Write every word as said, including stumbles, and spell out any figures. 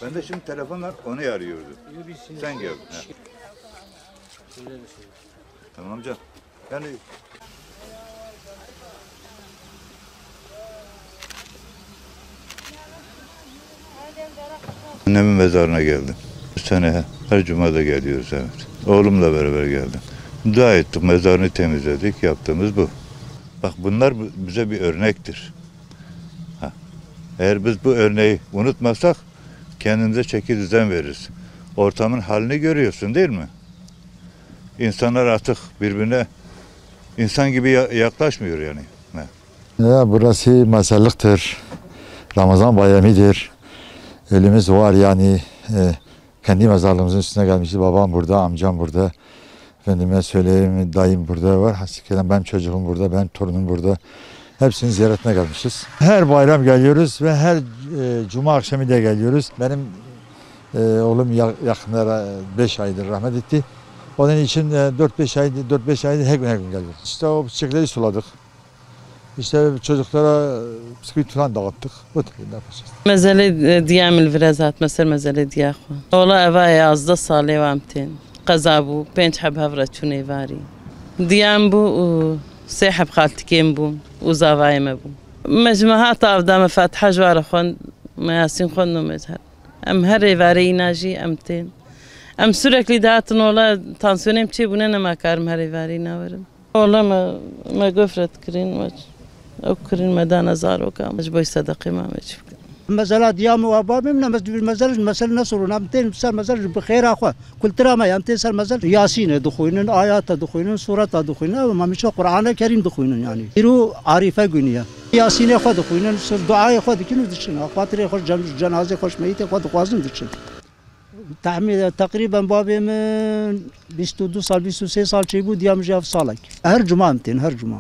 Ben de şimdi telefonla onu arıyordum. Sen geldin. Ha. Tamam canım. Yani Annemin mezarına geldim. Bu sene her cuma da geliyoruz, evet. Oğlumla beraber geldim. Dua ettik, mezarını temizledik, yaptığımız bu. Bak, bunlar bu- bize bir örnektir. Ha. Eğer biz bu örneği unutmasak kendimize çeki düzen veririz. Ortamın halini görüyorsun, değil mi? İnsanlar artık birbirine insan gibi ya- yaklaşmıyor yani. Ha. Ya, burası mezarlıktır. Ramazan bayramıdır. Ölümüz var yani. E, kendi mezarlığımızın üstüne gelmişiz. Babam burada, amcam burada. Efendime söyleyeyim, dayım burada var. Hasıkelen benim çocuğum burada, benim torunum burada. Hepsini ziyaretine gelmişiz. Her bayram geliyoruz ve her e, cuma akşamı da geliyoruz. Benim e, oğlum ya- yakınlara beş aydır rahmet etti. Onun için e, dört beş aydır, dört beş aydır her gün her gün geliyoruz. İşte o çiçekleri suladık. İşte çocuklara bisküvit falan dağıttık. Bu şekilde yapacağız. Mezelê, e, diya min li vir e, ez hatime ser mezelê diya xwe. Ola eva yazdeh salê wa em tên. Qeza bû, pênc heb hev re çûn êvarî. Diya min bû û sê heb xaltikê min bûn û zavayê me bûn. Me ji me hata avda me Fatiha ji wa re xwend, me Yasîn xwend û me ji her. Em her êvarê îna jî em tên. Em sürekli dihatin ola tansiyonê min çêbûne, nema karim her êvarê îna werim. Ola me, me gofret kirîn, me ew kirîn, me dane zarokan. Ji bo sedeqê me, me çi bikin. Mezela diya min û babê min, em ez dibînim mezela, mezela nesurûn, em tên ser mezela ji bi xêra xwe. Kultura me, em tên ser mezela Yasînê dixwînin, ayata dixwînin, sureta dixwînin, ew mamîça Qur'ane Kerîm dixwînin yani. Îro Arîfe günü ye. Yasînê xwe dixwînin, duayê xwe dikin û diçin. Xatirê xwe, cen-, cenazê xwe, meyitê xwe dixwazin diçin. Tahmîn, teqrîben babê min bîst û du sal, bîst û sê sal çêbû, diya min jî ev salek. Her cuma em tên, her cuma.